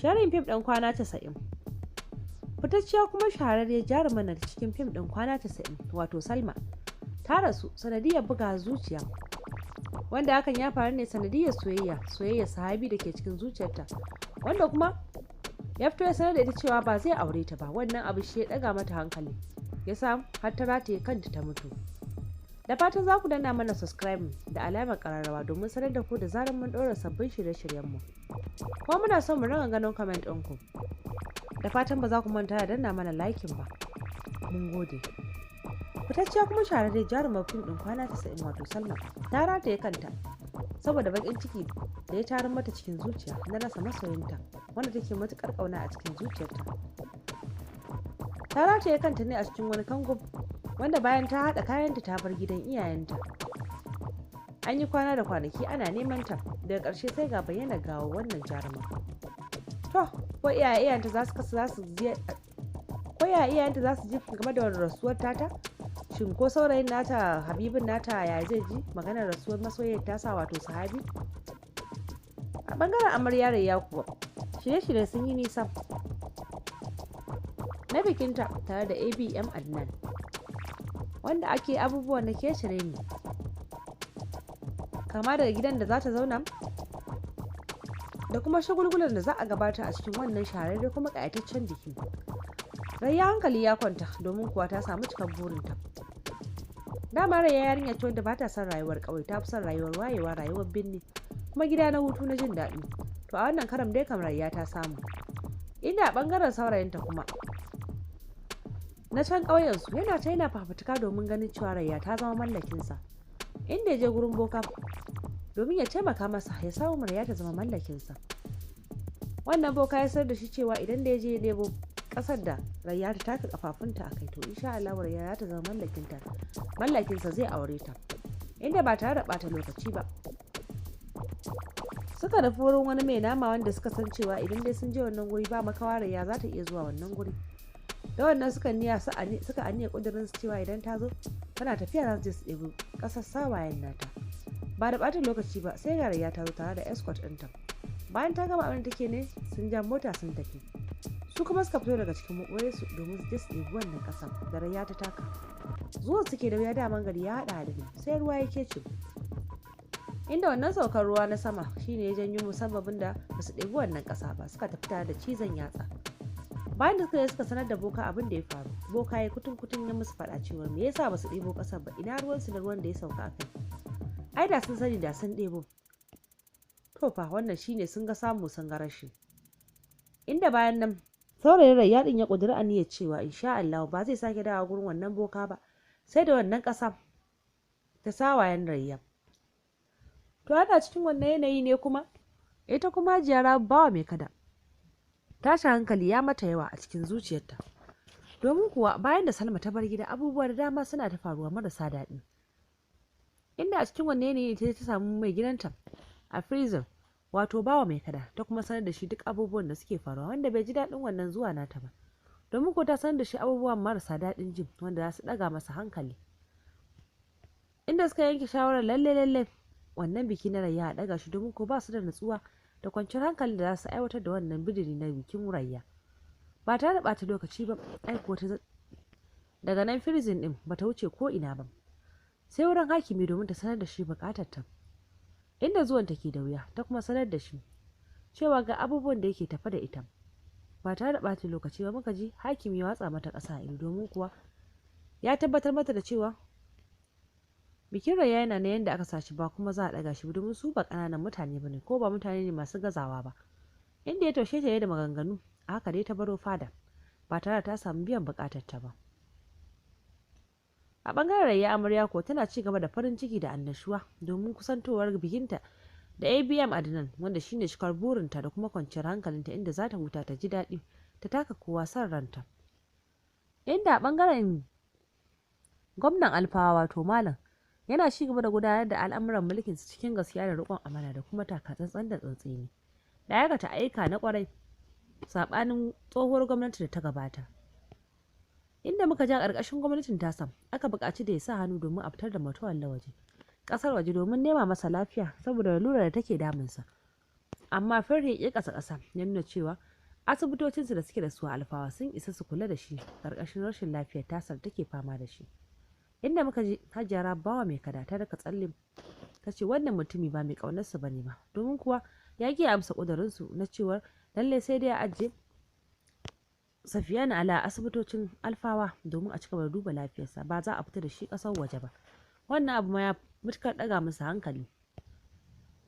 Shirin fim ɗin Kwana 90. Fitacciya kuma shahararriyar jarumar na cikin fim ɗin Kwana 90, wato Salma, ta rasu sanadiyar buga zuciya, wanda hakan ya faru ne sanadiyar soyayya sahabi da ke cikin zuciyarta, wanda kuma ya fito ya sanar da ita cewa ba zai aure ta ba. Wannan abu shi ya ɗaga mata hankali, ya sa har ta rataye kanta ta mutu. Da fatan za ku danna mana subscribe da alamar ƙararrawa domin sanar da ku da zarar mun ɗora sabbin shirye-shiryenmu. Kuma muna son mu ringa ganin comment ɗinku. Da fatan ba za ku manta da danna mana liking ba. Mun gode. Fitacciya kuma shahararren jarumar fim ɗin Kwana 90, wato Salma, ta rataye kanta saboda baƙin ciki da ya tarar mata cikin zuciya na rasa masoyinta wanda take matuƙar ƙauna a cikin zuciyarta. Ta rataye kanta ne a cikin wani kango, wanda bayan ta haɗa kayanta ta bar gidan iyayenta. An yi kwana da kwanaki ana neman ta, daga ƙarshe sai ga bayyana gawa wannan jarumar. To, ko iyayenta za su kasa za su je ko iyayenta za su ji game da rasuwar tata? Shin ko saurayin nata, Habibin nata, ya zai ji maganar rasuwar masoyiyar tasa, wato Sahabi? A bangaren amarya Rayya kuwa, shirye-shirye sun yi nisa na bikinta tare da ABM Adnan, wanda ake abubuwan na kecire ne, kama daga gidan da za ta zauna da kuma shagulgulan da za a gabata a cikin wannan shahararre kuma ƙayataccen biki. Rayya hankali ya kwanta, domin kuwa ta samu cikar burinta. Dama Rayya yarinya ce wadda ba ta son rayuwar ƙauye, ta fi son rayuwar wayewa, rayuwar birni, kuma gida na hutu na jin daɗi. To, a wannan karam dai kam Rayya ta samu. Inda a ɓangaren saurayinta kuma na can ƙauyensu, yana ta yana fafutuka domin ganin cewa Rayya ta zama mallakinsa, inda ya je gurin boka domin ya taimaka masa ya samu Rayya ta zama mallakinsa. Wannan boka ya sanar da shi cewa idan da ya je ya ɗebo ƙasar da Rayya ta taka kafafunta a kai, to insha Allah Rayya za ta zama mallakinta mallakinsa, zai aure ta. Inda ba tare da ɓata lokaci ba, suka nufi wurin wani mai nama wanda suka san cewa idan dai sun je wannan guri, ba makawa Rayya za ta iya zuwa wannan guri. Da wannan suka niyya suka aniya kudirin su cewa idan ta zo, tana tafiya za su je su ɗebi ƙasar sawayen nata. Ba da ɓata lokaci ba, sai ga Rayya ta zo tare da escort ɗinta. Bayan ta gama abin da take ne, sun ja mota sun tafi. Su kuma suka fito daga cikin maɓoyar su domin su je su ɗebi wannan ƙasar da Rayya ta taka. Zuwan suke da wuya, daman gari ya haɗa hadari, sai ruwa ya kece, inda wannan saukar ruwa na sama shine ya janyo musabbabin da ba su ɗebi wannan ƙasa ba, suka tafi tare da cizon yatsa. Bayan da suka je suka sanar da boka abin da ya faru, boka ya kutun kutun ya musu faɗa cewa me yasa ba su ɗebo ƙasar ba, ina ruwansu da ruwan da ya sauka a kai, ai da sun sani da sun ɗebo. To fa, wannan shine sun ga samu sun ga rashi. Inda bayan nan saurayin Rayya din ya ƙudiri aniyar cewa insha Allah ba zai sake dawowa gurin wannan boka ba sai da wannan ƙasa ta sawayen Rayya. To, ana cikin wannan yanayi ne kuma ita kuma Hajiya Rabi Bawa Mai Kada, tashin hankali ya mata yawa a cikin zuciyarta, domin kuwa bayan da Salma ta bar gida, abubuwa da dama suna ta faruwa marasa daɗi. Inda a cikin wannan yanayi ta samu mai gidanta a prison, wato Bawa Mai Kada, ta kuma sanar da shi duk abubuwan da suke faruwa, wanda bai ji daɗin wannan zuwa nata ba, domin ko ta sanar da shi abubuwan marasa daɗin jin wanda za su ɗaga masa hankali. Inda suka yanke shawarar lalle lalle wannan biki na Rayya a ɗaga shi, domin ko ba su da natsuwa da kwanciyar hankali da za su aiwatar da wannan bidiri na bikin Rayya. Ba tare da ɓata lokaci ba, aiko ta daga nan prison ɗin bata wuce ko ina ba sai wurin hakimi domin ta sanar da shi buƙatar ta. Inda zuwan take da wuya, ta kuma sanar da shi cewa ga abubuwan da yake tafe da ita. Ba tare da ɓata lokaci ba, muka ji hakimi ya watsa mata ƙasa a ido, domin kuwa ya tabbatar mata da cewa bikin Rayya yana na yanda aka sashi, ba kuma za a ɗaga shi, domin su ba ƙananan mutane bane ko ba mutane ne masu gazawa ba. Inda ya taushe ta da maganganu, a haka dai ta baro fada ba tare da ta samu biyan buƙatar ta ba. A ɓangaren Rayya amarya ko, tana ci gaba da farin ciki da annashuwa domin kusantowar bikinta da ABM Adnan, wanda shine cikar burinta da kuma kwanciyar hankalinta, inda za ta huta ta ji daɗi ta taka kowa son ranta. Inda a ɓangaren gwamnan Alfawa, wato Malam, yana ci gaba da gudanar da al'amuran mulkinsa cikin gaskiya da riƙon amana da kuma taka tsantsan da tsantseni da aikata ayyuka na ƙwarai, saɓanin tsohuwar gwamnati da ta gabata. Inda muka ja ƙarƙashin gwamnatin tasa aka buƙaci da ya sa hannu domin a fitar da Matawalle waje ƙasar waje domin nema masa lafiya saboda lalurar da take damunsa, amma Ferre ya ƙasa ƙasa ya nuna cewa Asibitocinsu da suke da su a Alfawa sun isa su kula da shi ƙarƙashin rashin lafiyar tasar take fama da shi. Inda muka ji Hajiya Bawa Mai Kada ta daka tsalle ta ce wannan mutumi ba mai ƙaunarsu ba ne ba, domin kuwa ya ƙi amsa ƙudurinsu na cewar lallai sai dai a ajiye Safiyanu Ala a asibitocin Alfawa domin a cigaba da duba lafiyarsa, ba za a fita da shi ƙasar waje ba. Wannan abu ma ya matuƙar ɗaga masa hankali.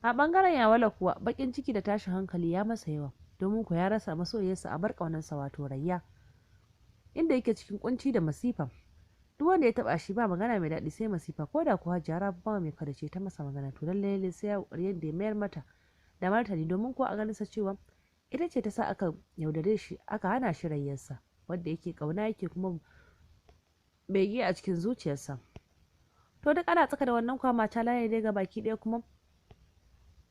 A ɓangaren Yawala kuwa baƙin ciki da tashin hankali ya masa yawa, domin kuwa ya rasa masoyiyarsa a bar ƙaunarsa wato Rayya, inda yake cikin kunci da masifa. Duk wanda ya taɓa shi ba magana mai daɗi sai masifa, ko da kuwa Hajiya Bawa Mai Kada ce ta masa magana, to lallai lallai sai ya ƙoƙari yadda ya mayar mata da martani, domin kuwa a ganinsa cewa ita ce ta sa aka yaudare shi aka hana shi Rayyarsa wadda yake ƙauna yake kuma bege a cikin zuciyarsa. To duk ana tsaka da wannan kwama ta laye dai ga baki ɗaya kuma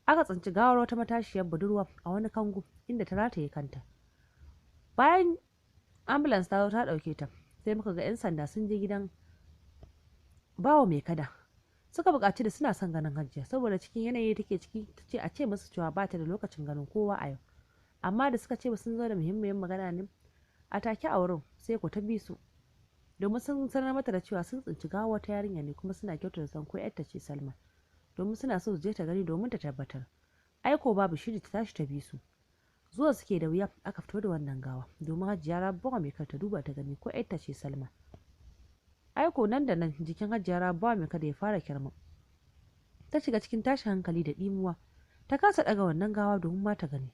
aka tsinci gawar wata matashiyar budurwa a wani kango inda ta rataye kanta. Bayan ambulance ta zo ta ɗauke ta, sai muka ga 'yan sanda sun je gidan Bawa Mai Kada. Suka buƙaci da suna son ganin Hajiya saboda cikin yanayi take ciki, ta ce a ce musu cewa ba ta da lokacin ganin kowa a yau. Amma da suka ce sun zo da muhimmiyar magana ne a take a wurin, sai ku ta bi su domin sun sanar mata da cewa sun tsinci gawar wata yarinya ne kuma suna kyautata san ko yarta ce Salma, domin suna so su je ta gani domin ta tabbatar. Aiko babu shiri ta tashi ta bi su. Zuwa suke da wuya aka fito da wannan gawa domin Hajiya Rabuwa Mai Kada ta duba ta gani ko yarta ce Salma. Aiko nan da nan jikin Hajiya Rabuwa Mai Kada ya fara kyarma. Ta shiga cikin tashin hankali da ɗimuwa, ta kasa ɗaga wannan gawa domin ma ta gani.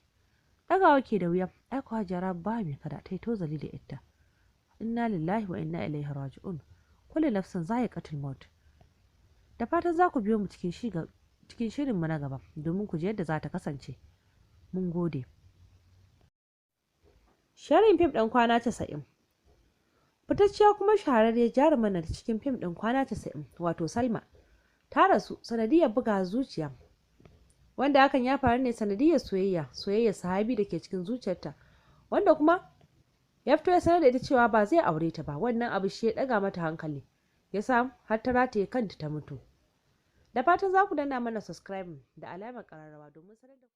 Ɗagawa ke da wuya, aiko Hajiya Rabuwa Mai Kada ta yi tozali da ita. Inna lillahi wa inna ilaihi raji'un. Kullu nafsin za'iqatul maut. Da fatan za ku biyo mu cikin shirinmu na gaba domin ku ji yadda za ta kasance. Mun gode. Shirin fim ɗin Kwana 90. Fitacciya kuma shahararriyar jarumar na cikin fim ɗin Kwana 90 wato Salma ta rasu sanadiyar buga zuciya, wanda hakan ya faru ne sanadiyar soyayya sahabi da ke cikin zuciyarta, wanda kuma ya fito ya sanar da ita cewa ba zai aure ta ba. Wannan abu shi ya ɗaga mata hankali, ya sa har ta rataye kanta ta mutu. Da fatan za ku danna mana subscribe da alamar ƙararrawa domin sanar da